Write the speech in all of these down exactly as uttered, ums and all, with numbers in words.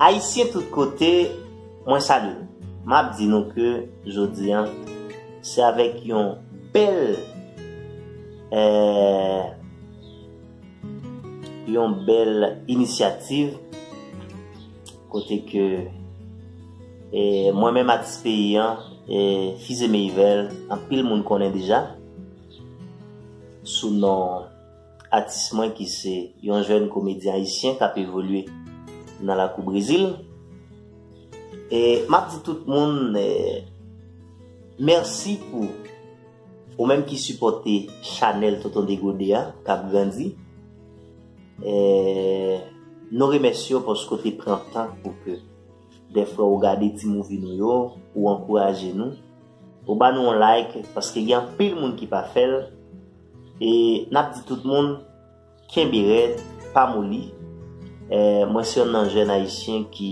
Ayisyen tout kote, mwen salye nou. M ap di nou ke jodi a, se avèk yon bèl, eh, yon bèl inisyativ kote ke, eh, mwen menm atis peyi an, eh, Fizeme Yvel, anpil moun konnen deja sou non atis mwen ki se yon jèn komedyen ayisyen k ap evolye nan lakou Brezil. E m ap di tout moun, eh, mèsi pou ou menm ki sipòte chanèl Tonton Degode a k ap grandi. Eh, nou remèsye w paske w te pran tan pou ke dèfwa ou gade ti movie nou yo, ou ankouraje nou, ou ba nou yon like, paske gen anpil moun ki pa fè l. E n ap di tout moun, kenbe rèd, pa moli. Eh, mwen se youn nan jèn ayisyen ki,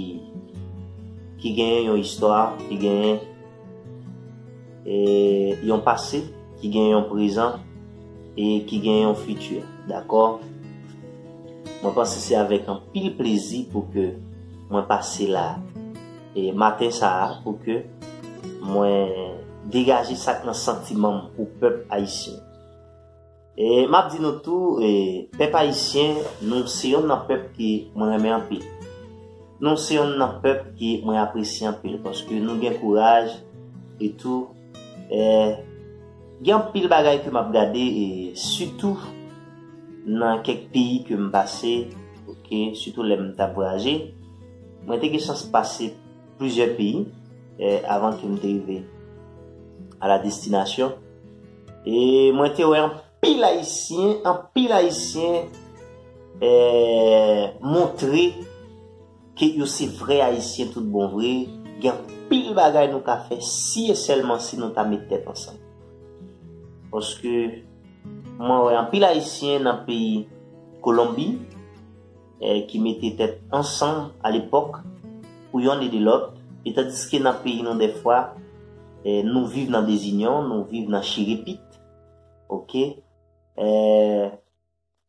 ki genyen yon istwa, ki genyen, eh, yon pase, ki genyen yon prezan, e ki genyen yon fiti. Dakò? Mwen panse se avèk anpil plezi pou ke mwen pase la, e maten sa a, pou ke mwen degaje sa k nan santiman m pou pèp ayisyen. E m ap di nou tou, e, pèp ayisyen, nou se youn nan pèp ke mwen renmen anpil. Nou se youn nan pèp ke mwen apresye anpil, paske nou gen kouraj e tou. E, gen anpil bagay ke m ap gade, e, sitou nan kèk peyi ke m pase, oke, sitou lè m t ap vwayaje. Mwen te gen chans pase plizyè peyi, e, avan ke m te rive a la destinasyon. E mwen te wè anpil Ayisyen, anpil Ayisyen, eh, montre ke yo se vrè Ayisyen tout bon vre. Gen anpil bagay nou ka fè si e sèlman si nou ta met tèt ansanm. Paske mwen wè anpil Ayisyen nan peyi Kolonbi, eh, ki mete tèt ansanm alepòk pou yonn ede lòt. E tandiske nan peyi nou, dèfwa, eh, nou viv nan dezinyon, nou viv nan chirepit. Oke? Eh,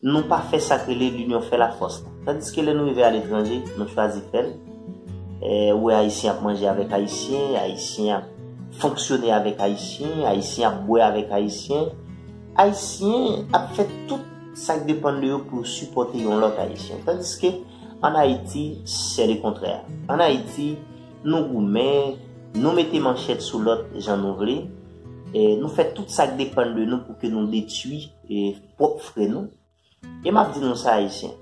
nou pa fè sa k rele l'union fait la force. Tandiske lè nou rive aletranje, nou chwazi fè l. Eh, ou wè Ayisyen ap manje avèk Ayisyen, Ayisyen ap fonksyone avèk Ayisyen, Ayisyen ap bwè avèk Ayisyen. Ayisyen ap fè tout sa k depann de yo pou sipòte yon lòt Ayisyen. Tandiske ann Ayiti, se le kontrè. Ann Ayiti, nou goumen, nou mete manchèt sou lòt jan nou vle, e nou fè tout sa k depann de nou pou ke nou detwi, e, pwòp frè nou. E m ap di nou sa, Ayisyen,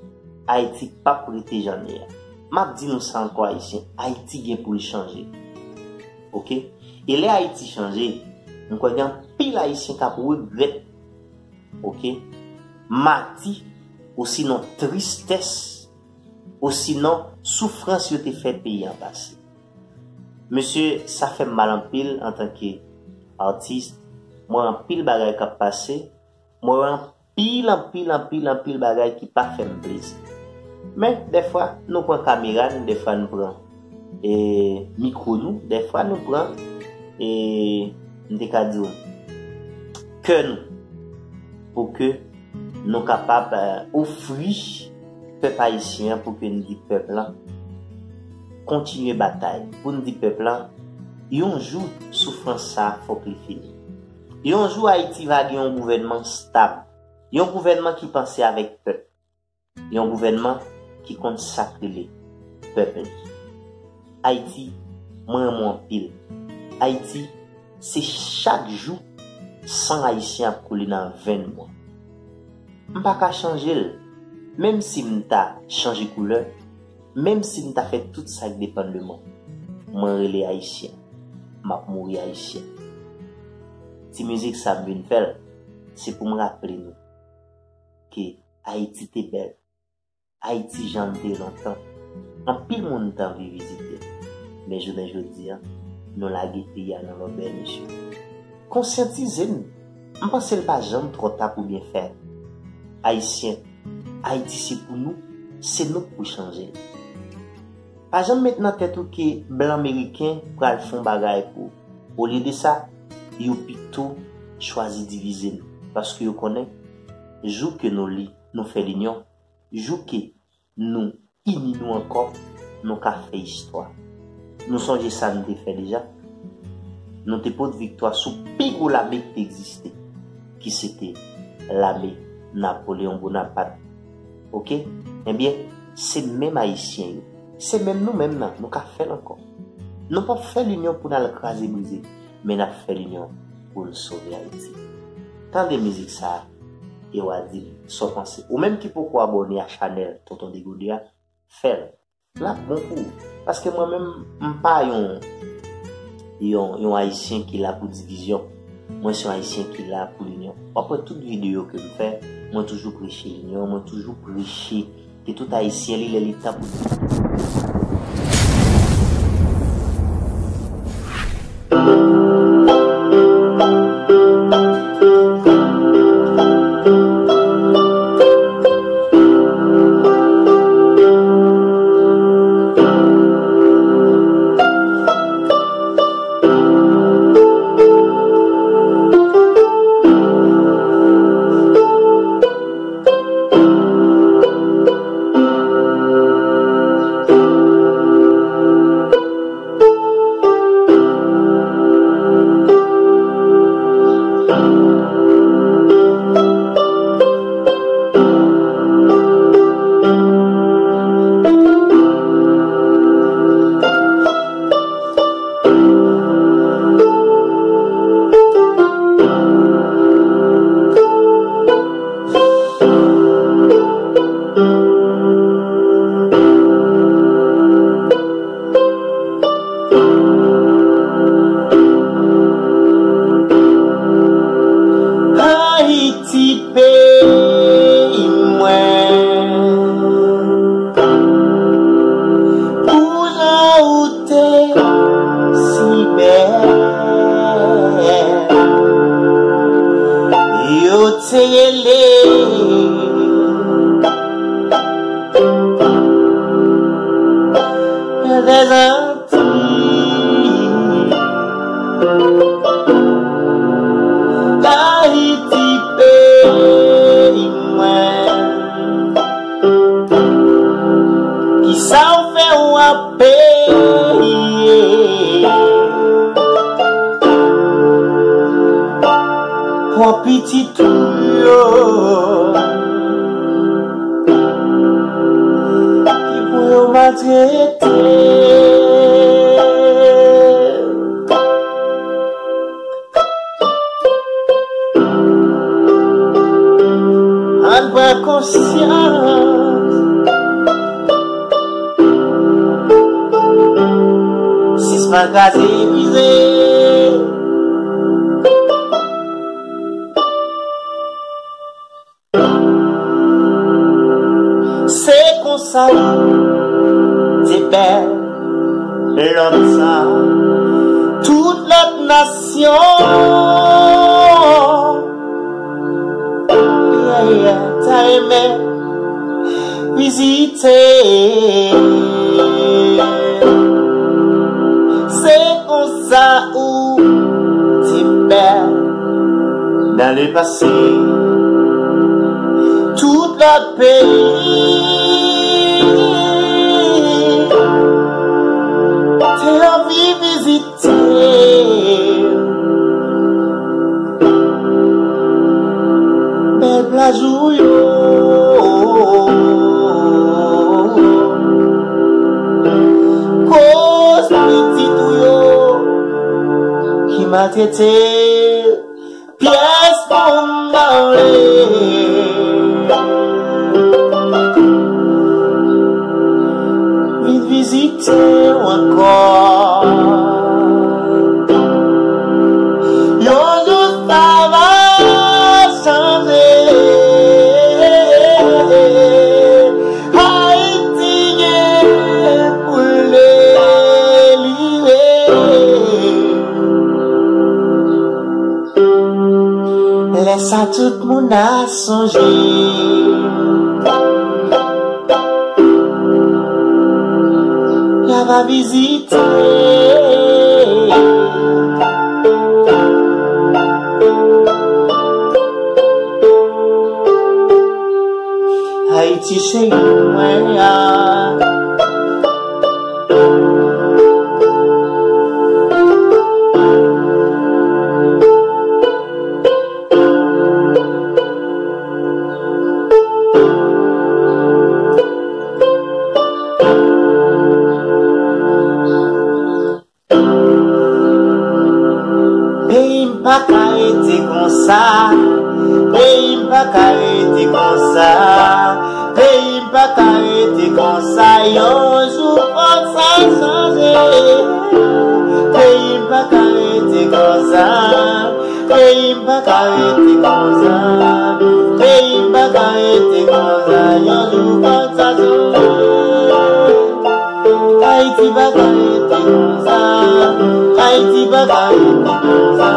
Ayiti p ap rete jan l ye a. M ap di nou sa ankò, Ayisyen, Ayiti gen pou l chanje. Oke? E lè Ayiti chanje, m kwè gen anpil Ayisyen k ap regrèt, oke, mati, osinon tristès, osinon soufrans yo te fè peyi a pase. Mesye, sa fè m mal anpil antanke atis. Mwen, anpil bagay k ap pase. Mwen wè anpil, anpil, anpil, anpil bagay ki pa fè m plezi. Men, dèfwa, nou pran kamera n, dèfwa, nou pran, e, mikwo nou, dèfwa, nou pran, e, m te ka di w, kè nou, pou ke nou kapab, e, ofri pèp ayisyen an, pou ke n di pèp lan kontinye batay, pou n di pèp lan, yon jou, soufrans sa a fòk li fini. Yon jou, Ayiti va gen yon gouvènman stab, yon gouvènman ki panse avèk pèp, yon gouvènman ki konn sa k rele pèp li. Ayiti, mwen renmen w anpil. Ayiti, se chak jou san Ayisyen ap koule nan venn mwen. M pa ka chanje l. Menm si m ta chanje koulè, menm si m ta fè tout sa k depann de mwen, mwen rele Ayisyen. M ap mouri Ayisyen. Ti mizik sa m vin fè l, se pou m raple nou ke Ayiti te bèl. Ayiti jan l te ye lontan. Anpil moun t anvi vizite l. Men jounen jodi a, nou lage peyi a nan lòbèy, mesye. Konsyantize n. M panse l pa janm twò ta pou byen fè. Ayisyen, Ayiti se pou nou, se nou k pou chanje l. Pa janm met nan tèt ou ke blan meriken pral fè yon bagay pou ou. Olye de sa, yo pito chwazi divize nou. Paske yo konnen, jou ke nou li, nou fè linyon, jou ke nou ini nou ankò, nou ka fè istwa. Nou sonje sa n te fè deja? Nou te pot viktwa sou pi gwo lame ki te egziste, ki se te lame Napoleyon Bonapat. Oke? Ebyen, se menm Ayisyen yo. Se menm nou menm nan, nou ka fè l ankò. Nou p ap fè linyon pou n al kraze brize, men n ap fè linyon pou n sove Ayiti. Tande mizik sa a, e w a di m sa w panse. Ou menm ki poko abòne a chanèl Tonton Degode a, fè l. L ap bon pou ou. Paske mwen menm, m pa yon, yon, yon Ayisyen ki la pou divizyon. Mwen se yon Ayisyen ki la pou linyon. W ap wè tout videyo ke m fè, mwen toujou preche linyon, mwen toujou preche ke tout Ayisyen li lè li tan pou Ayiti peyi mwen, pou jan ou te si bèl, yo te rele Dèzantiy. Ayiti peyi mwen, kisa w fè w ap peye pou pitit ou yo ki pou yo maltrete? Ann pran konsyans. Sispann kraze brize. Se konsa te bèl lontan. Tout lòt nasyon, yeah, yeah, ta renmen vizite. Se konsa ou te bèl dans le passé. Tout lòt peyi te anvi vizite. Bèl plaj ou yo, koz pitit ou yo ki maltrete. Pyès moun pa vle vin vizite w ankò. Yon jou sa va chanje. Ayiti gen pou l delivre. Lè sa tout moun a sonje. Y a va vizite. Ayiti cheri mwen an. Peyi m pa ka rete konsa. Peyi m pa ka rete konsa. Yon jou fòk sa chanje. Peyi m pa ka rete konsa. Peyi m pa ka rete konsa. Peyi m pa ka rete konsa. Yon jou fòk sa chanje. Ayiti pa ka rete konsa. Ayiti pa ka rete konsa.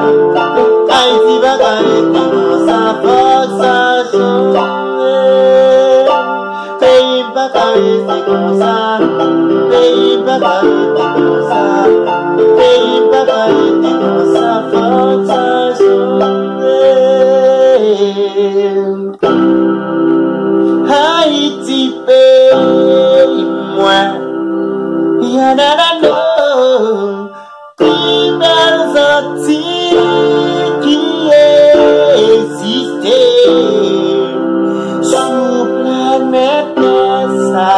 Ayiti pa ka rete konsa. Fòk sa chanje. Peyi m pa ka rete konsa. Peyi m pa ka rete konsa. Peyi m pa ka rete konsa. Fòk sa chanje. Ayiti peyi mwen. Yananano. Pi bèl Zanti ki egziste sou planèt tè sa.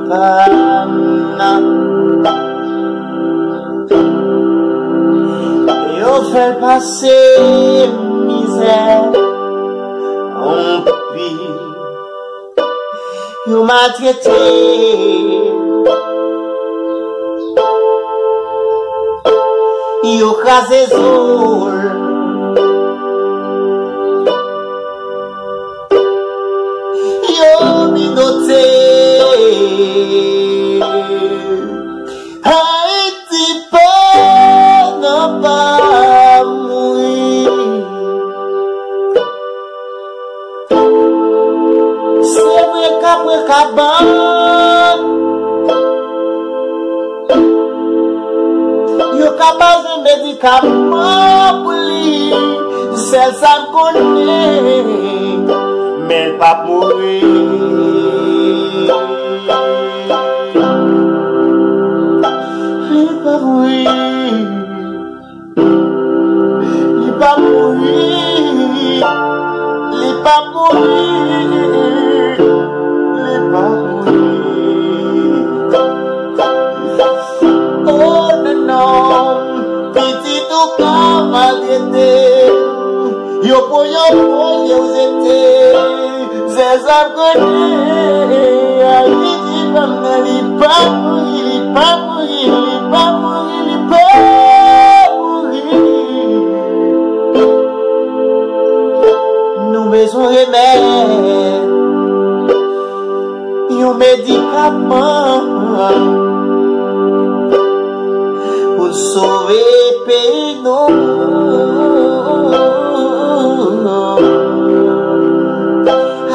pa m nan. Yo fè l pase mizè anpil. Yo maltrete l. Yo kraze zo l. Yo minote. Ayiti pa nan pa mouri. Se vre k ap pran kabann. Yo ka pa jwenn medikaman pou li. Sèl sa m konnen, men l p ap mouri. Li p ap mouri. Li pa mouri, li pa mouri, li pa mouri. Oh non, non, pitit ou ka maltrete. Yo pran, yo pran, yo jete. Se sa m konnen, Ayiti pa m nan, li pa mouri, li pa mouri, li pa mouri, li pa mouri. Nou bezwen remèd, yon medikaman pou sove peyi nou.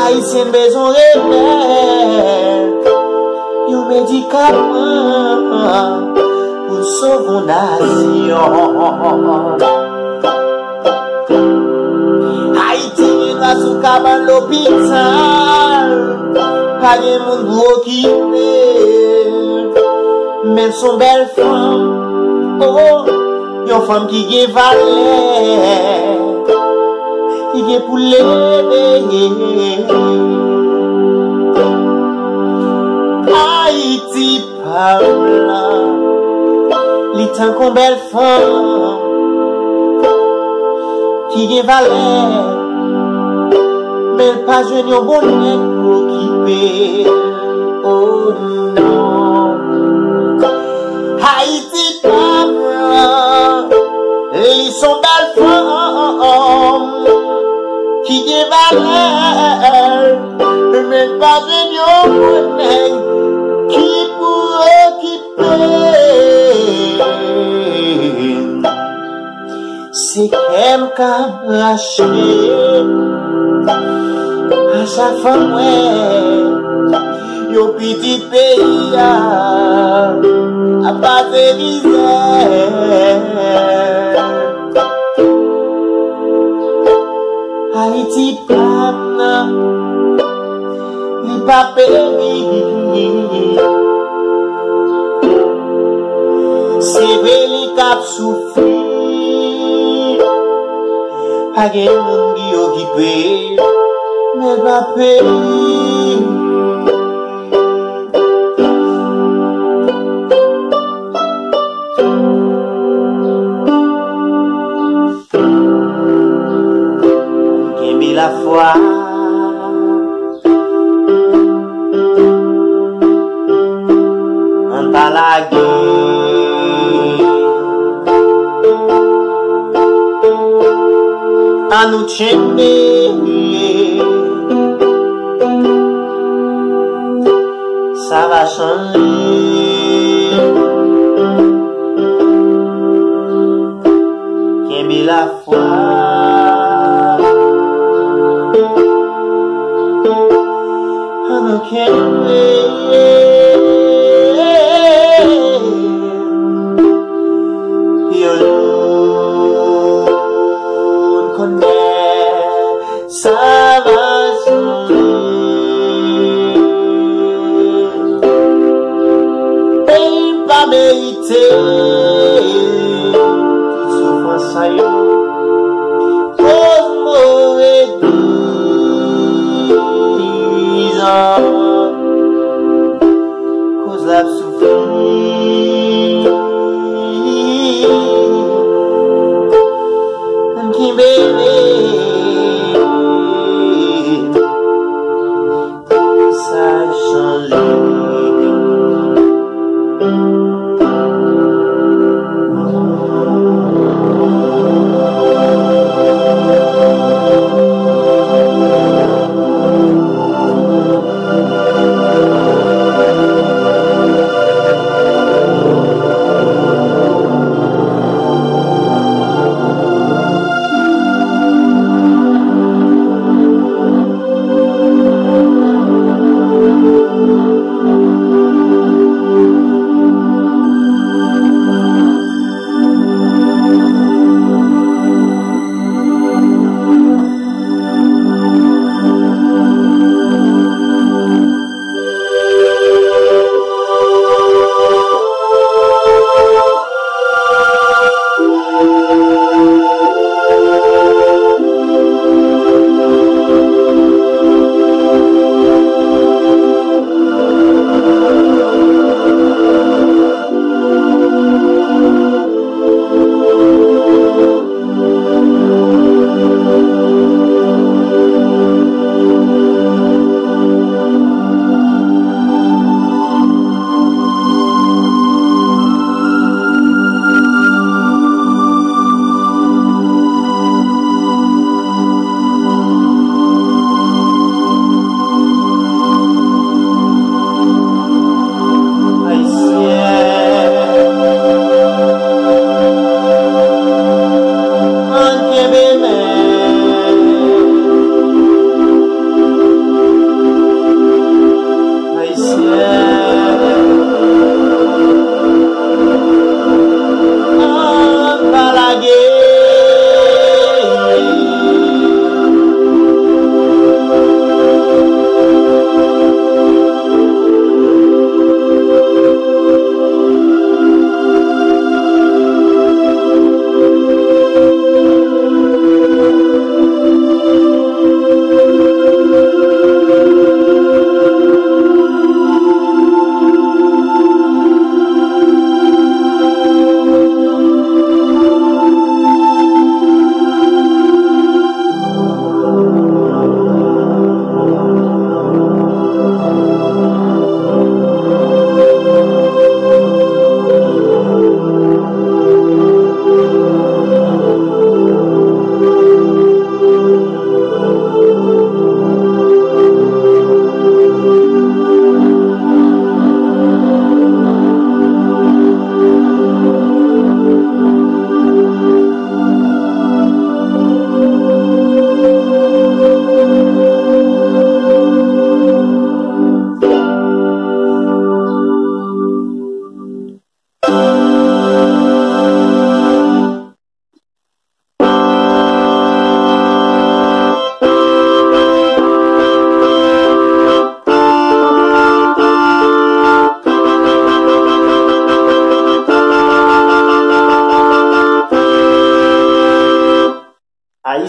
Ayisyen bezwen remèd, yon medikaman pou sove nasyon. Ayiti gen dwa sou kabann lopital, pa gen moun pou okipe l. Men l s on bèl fanm, oh, yon fanm ki gen valè, ki gen pou leve. Ayiti pa m lan, li tankou yon bèl fanm ki gen valè, men l pa jwenn yon bon nèg pou okipe l. Oh non. Ayiti pa m lan, li s on bèl fanm ki gen valè, men l pa jwenn yon bon nèg ki pou okipe l. Se kè m k ap rache a chak fwa m wè yon pitit peyi a ap pase mizè. Ayiti pa m nan, li pa peri. Se vre li k ap soufri, pa gen moun ki okipe, men l pa peri. Ann kenbe lafwa. Ann pa lage. Ann nou tchenbe. Sa va chanje. Kenbe lafwa. Ann kenbe. Yon konnen sa va chanje. Peyi m pa merite tout soufrans sa yo. Koz mo egliz an.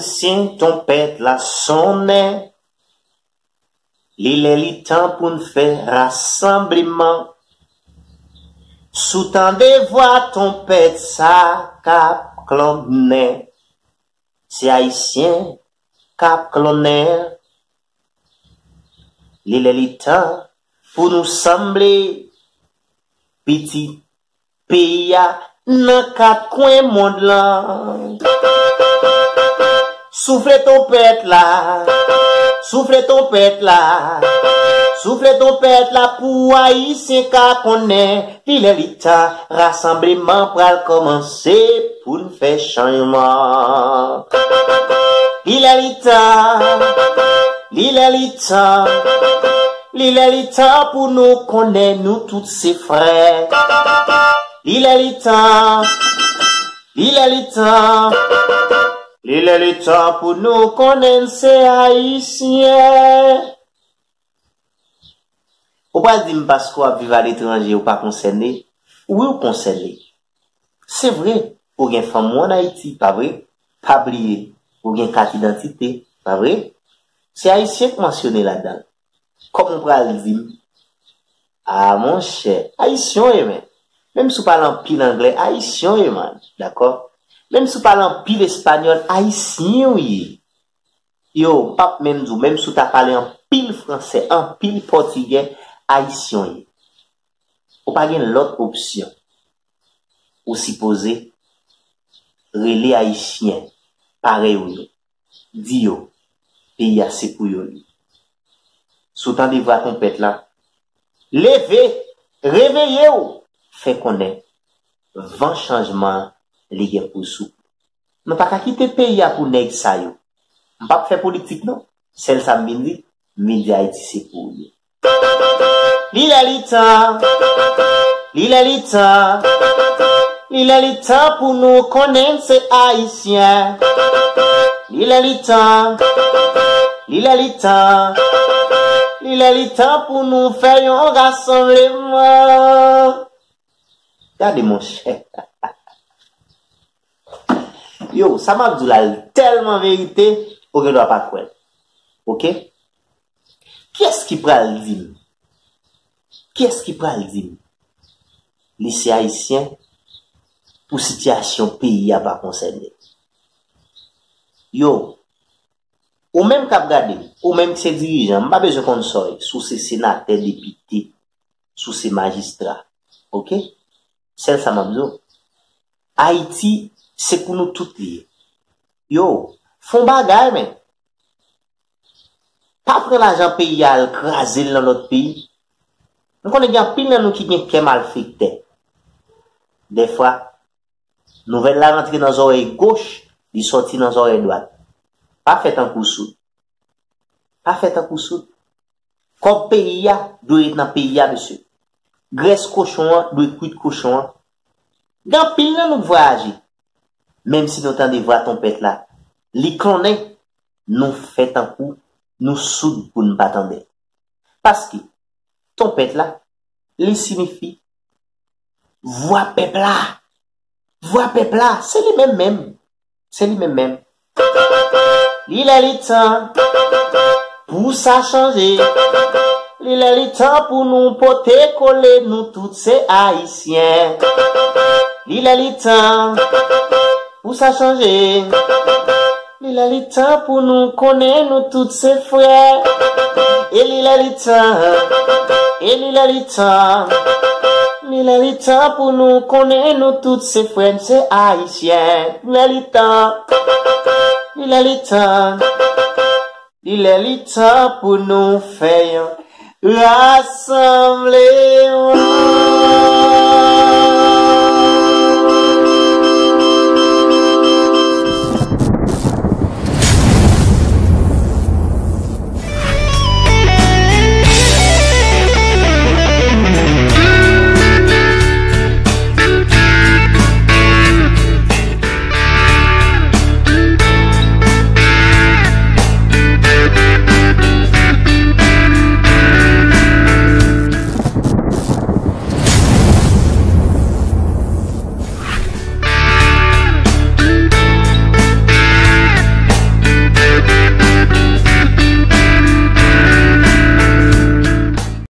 Ayisyen, tonpèt la sonnen. Li lè li tan pou n fè rasanbleman. Si w tande vwa tonpèt sa k ap klonnen, se Ayisyen k ap klonnen. Li lè li tan pou nou sanble, pitit peyi a nan kat kwen mond lan. Soufle tonpèt la, soufle tonpèt la, soufle tonpèt la pou Ayisyen ka konnen. Li lè li tan rasanbleman pral kòmanse pou n fè chanjman. Li lè li tan, li lè li tan, li lè li tan pou nou konnen nou tout se frè. Li lè li tan, li lè li tan, li lè li tan pou nou konnen n se Ayisyen. Ou pral di m paske w ap viv aletranje ou pa konsène? Wi, ou konsène. Se vre, ou gen fanm ou ann Ayiti, pa vre? Pa bliye, ou gen kat idantite, pa vre? Se Ayisyen k mansyone ladan l. Kòman w pral di m? A, monchè, Ayisyen w ye, men. Menm si w pale anpil anglè, Ayisyen w ye, man. Dakò? Menm si w pale anpil espanyòl, Ayisyen w ye. Yo, m p ap menm di w, menm si w ta pale anpil fransè, anpil pòtigè, Ayisyen w ye. Ou pa gen lòt opsyon. Ou sipoze rele Ayisyen parèy ou yo. Di yo, peyi a se pou yo li. Si w tande vwa tonpèt la, leve, reveye w, fè konnen van chanjman an li gen pou souf. Nou pa ka kite peyi a pou nèg sa yo. M p ap fè politik non. Sèl sa m vin di, m vin di Ayiti se pou ou li. Li lè li tan, li lè li tan, li lè li tan pou nou konnen n se Ayisyen. Li lè li tan, li lè li tan, li lè li tan pou nou fè yon rasanbleman. Gade monchè. Yo, sa m ap di w la, l tèlman verite, ou gen dwa pa kwè l. Oke? Kiyès ki pral di m? Kiyès ki pral di m? Li se Ayisyen pou sitiyasyon peyi a pa konsène. Yo, ou menm k ap gade m, ou menm ki se dirijan, m pa bezwen konn sa w ye, si w se senatè, depite, si w se majistra. Oke? Sèl sa m ap di w. Ayiti, se pou nou tout li ye. Yo, fè yon bagay, men. Pa pran lajan peyi a al kraze l nan lòt peyi. M konnen gen anpil nan nou ki gen kè malfektè. Dèfwa, nouvèl la rantre nan zòrèy goch, li sòti nan zòrèy dwat. Pa fè tankou soud. Pa fè tankou soud. Kòb peyi a dwe ret nan peyi a, mesye. Grès kochon an dwe kwit kochon an. Gen anpil nan nou k vwayaje. Menm si nou tande vwa tonpèt la, li klonnen, nou fè tankou nou soud pou n pa tande. Paske tonpèt la, li siyifi vwa pèp la. Vwa pèp la, se li menm menm. Se li menm menm. Li lè li tan pou sa chanje. Li lè li tan pou nou pote kole, nou tout se Ayisyen. Li lè li tan pou sa chanje. Li lè li tan pou nou konnen nou tout se frè. E li lè li tan, e li lè li tan, li lè li tan pou nou konnen nou tout se frè, n se Ayisyen. Li lè li tan, li lè li tan, li lè li tan pou nou fè yon rasanbleman.